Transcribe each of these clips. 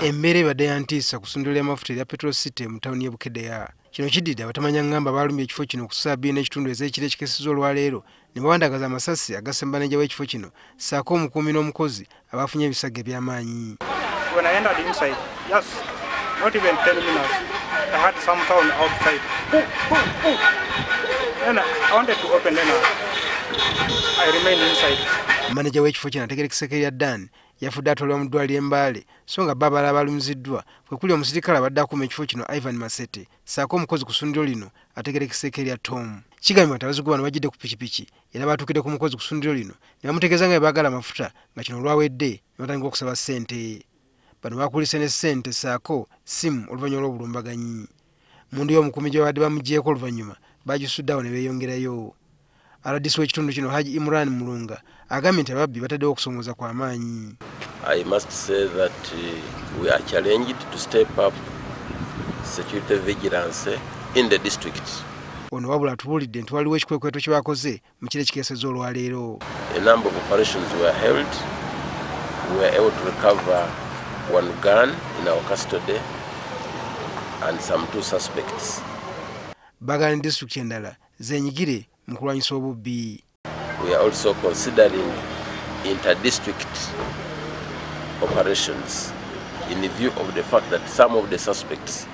Embeera ebadde ya ntiisa ku ssundiro ly'amafuta erya Petrol City mu tawuni y'e Bukedea. Kino kiddiridde abatamanya ngamba baalumbye ekifo kino ku ssaawa 2:30 ez'ekiro ekikeesezza olwaleero ne bawandagaza amasasi agasse maneja w'ekifo kino ssaako omukuumi n'omukozi abaafunye ebisago eby'amaanyi. When I entered inside, yes, not even 10 minutes, I had some sound outside. Poof, poof, poof. Then I wanted to open, then I remained inside. Maneja w'ekifo kino ategerekeseko erya Dan yafudde atwalibwa mu ddwaliro e Mbale, so nga bo abalala balumiziddwa kwe kuli omusirikale abadde akuuma ekifo kino Ivan Masete ssaako omukozi ku ssundiro lino ategerekeseeko erya Tom. Kigambibwa nti abazigu bano bajjidde ku pikipiki era baatuukidde ku mukozi ku ssundiro lino ne bamutegeeza nga bwe baagala amafuta nga kino olwawedde ne batandika okusaba ssente. Bano baakulise ne ssente ssaako ssimu oluvannyuma lw'obulumbaganyi. Mmundu y'omukuumi gye babadde bamuggyeeko oluvannyuma baagisudde awo ne beeyongerayo. RDC w'ekitundu kino Haji Imran Mulunga agambye nti ababbi bataddewo okusoomooza kwa maanyi. I must say that we are challenged to step up security vigilance in the district. Ono wabula atubuulidde nti waliwo ekikwekweto kye bakoze mu kiro ekikeesezza olwaleero. A number of operations were held. We were able to recover one gun in our custody and some 2 suspects. Baagala ne disitulikiti endala zeenyigire mu kulwanyisa obubbi. We are also considering inter-district operations in view of the fact that some of the suspects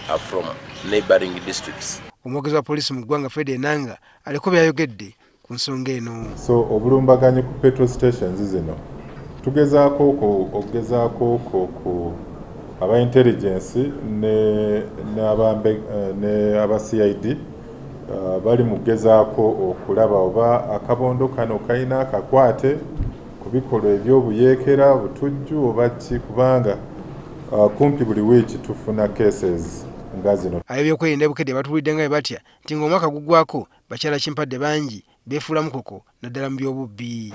are from neighboring districts. Omwogezi wa poliisi mu ggwanga Fred Enanga aliko by'ayogedde ku nsonga eno. So obulumbaganyi ku petrol stations zino tugezaako okugezaako ku aba intelligence ne aba CID bali mu kugezaako okulaba oba akabondo kano kalina akakwate ku bikolwa eby'obuyeekera butujju oba ki, kubanga kumpi buli wiiki tufuna cases nga zino. Ab'ebyokwerinda e Bukedea batubuulidde nga bwe batya nti ng'omwaka guggwako bakyala kimpadde bangi beefuula mukoko naddala mu by'obubbi.